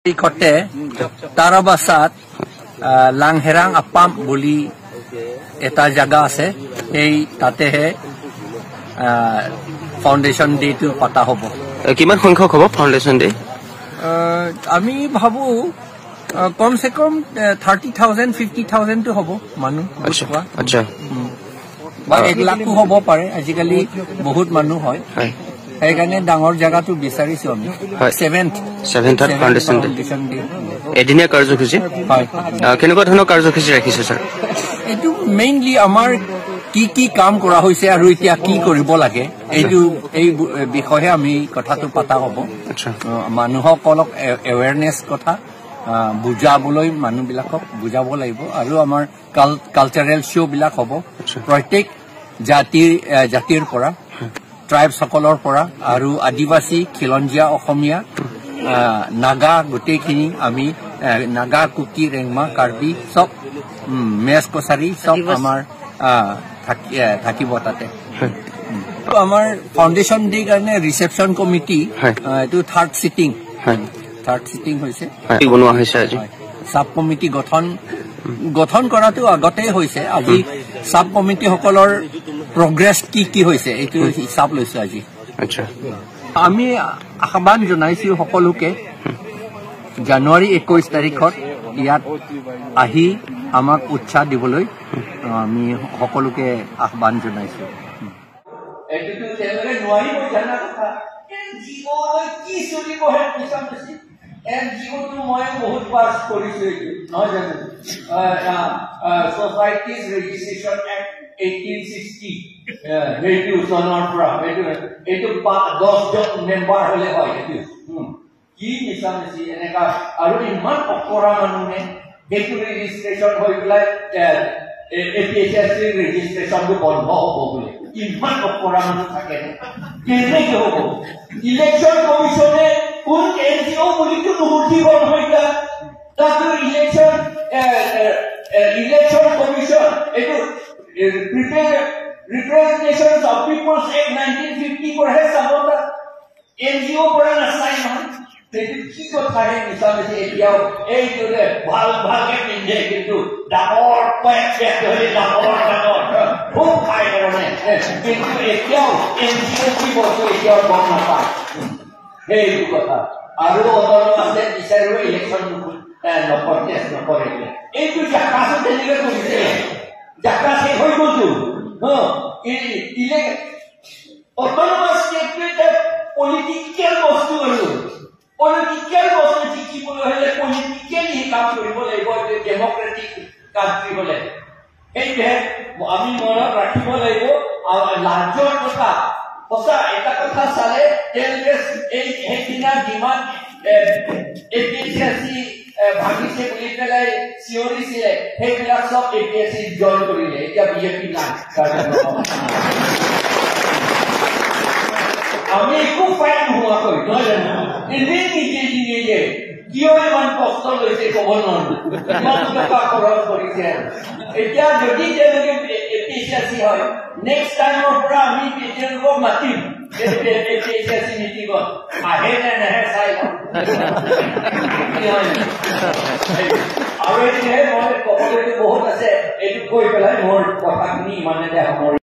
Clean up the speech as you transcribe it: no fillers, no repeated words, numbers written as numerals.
তাৰিখতে তাৰাবাচাত লাংহেৰাং আপাম বুলি এটা জাগা আছে, সেই তাতেহে ফাউণ্ডেশ্যন ডেটো পতা হ'ব। কিমান সংখ্যক হ'ব ফাউণ্ডেশ্যন ডে? আমি ভাবো কমচে কম 30,000 50,000টো হ'ব মানুহ। আচ্ছা, বা 1 লাখো হ'ব পাৰে, আজিকালি বহুত মানুহ হয়, সেইকাৰণে ডাঙৰ জেগাটো বিচাৰিছো আমি। ছেভেন্থত ফাউণ্ডেশ্যন ডে, এদিনীয়া কাৰ্যসূচী। হয়। কেনেকুৱা ধৰণৰ কাৰ্যসূচী ৰাখিছে ছাৰ? এইটো মেইনলি আমাৰ কি কি কাম কৰা হৈছে আৰু এতিয়া কি কৰিব লাগে, এইটো এই বিষয়ে আমি কথাটো পতা হ'ব। মানুহক অলপ এৱেৰনেছ কথা বুজাবলৈ, মানুহবিলাকক বুজাব লাগিব। আৰু আমাৰ কালচাৰেল শ্ব' বিলাক হ'ব, প্ৰত্যেক জাতিৰ পৰা, ট্ৰাইবসকলৰ পৰা, আৰু আদিবাসী, খিলঞ্জীয়া অসমীয়া, নাগা, গোটেইখিনি আমি নাগা, কুকি, ৰেংমা, কাৰ্বি চব, মেচ কছাৰী চব আমাৰ থাকিব তাতে। আমাৰ ফাউণ্ডেশ্যন ডে কাৰণে ৰিচেপশ্যন কমিটি এইটো থাৰ্ড চিটিং হৈছে। বনোৱা হৈছে আজি। চাব কমিটি গঠন কৰাটো আগতে হৈছে। আজি চাব কমিটিসকলৰ প্ৰগ্ৰেছ কি কি হৈছে, এইটো হিচাপ লৈছো আজি। আমি আহ্বান জনাইছো সকলোকে, জানুৱাৰী 21 তাৰিখত ইয়াত আহি আমাক উৎসাহ দিবলৈ আমি সকলোকে আহ্বান জনাইছো। এইটোতো তেওঁলোকে নোৱাৰিব, জানা কথা। কি চলিবহে মিছা মিছি এনজিঅ'টো মই বহুত বাৰ কৰিছো এইটো, নহয় জানো? ছচাইটিজ ৰেজিষ্ট্ৰেশ্যন এক্ট 1860, সেইটো চনৰ পৰা এইটো 10জন মেম্বাৰ হলে হয়। এইটো কি মিছা মিছি এনেকা আৰু ইমান অকৰা মানুহে সেইটো ৰেজিষ্ট্ৰেশ্যন হৈ পেলাই এপিএইচএছচি ৰেজিষ্ট্ৰেশ্যনটো বন্ধ হ'ব বুলি, ইমান অকৰা মানুহ থাকে, কেনেকে হ'ব? ইলেকশ্যন কমিশ্যনে কোন এনজিঅ' বুলিতো নুসুধিব নহয় এতিয়া। তাতো ইলেকশ্যন কমিশ্যন এইটো Representation of Peoples Act 1950 পৰাহে চাব, তাত এনজিঅ' পৰা নাচায় নহয়। সেইটো কি কথাহে মিছা মিছি? এতিয়াও এইটোৰে ভাল ভালকে পিন্ধে, কিন্তু ডাঙৰ পেট পেট ধৰি ডাঙৰ ডাঙৰ খুব খাই কাৰণে, কিন্তু এতিয়াও এনজিঅ' কি বস্তু এতিয়াও গম নাপায়, সেইটো কথা। আৰু অট'নমাছে বিচাৰিব ইলেকশ্যন নকৰে, নকৰে। এইটো জাকাছো তেনেকে কৰিছে, জাকা শেষ হৈ গ'লতো। অট'নমাছ ষ্টেটটো এটা পলিটিকেল বস্তু, আৰু পলিটিকেল বস্তু জিকিবলৈ হলে পলিটিকেলি কাম কৰিব লাগিব ডেমক্ৰেটিক কাণ্ট্ৰি হলে। সেইটোহে আমি মনত ৰাখিব লাগিব। লাজৰ কথা সঁচা এটা কথা চালে, তেওঁলোকে এই সেইদিনা যিমান এপিএইচএছচি ভাগিছে বুলি পেলাই চিঞৰিছিলে, সেইবিলাক চব এপিএছচি জইন কৰিলে, এতিয়া বিজেপি নাই। আমি একো ফাইন নোহোৱাকৈ, নহয় জানো? এনেই নিজে নিজে কিয় ইমান কষ্ট লৈছে ক'ব নোৱাৰো, ইমান টকা খৰচ কৰিছে। আৰু এতিয়া যদি তেওঁলোকে এপিএছচি হয়, নেক্সট টাইমৰ পৰা আমি তেওঁলোকক মাতিম এপিএছচি মিটিঙত, আহে নে নাহে চাই লওঁ। আৰু এইটোহে মই ক'বলৈতো বহুত আছে, এইটো কৈ পেলাই মোৰ কথাখিনি ইমানতে সামৰি।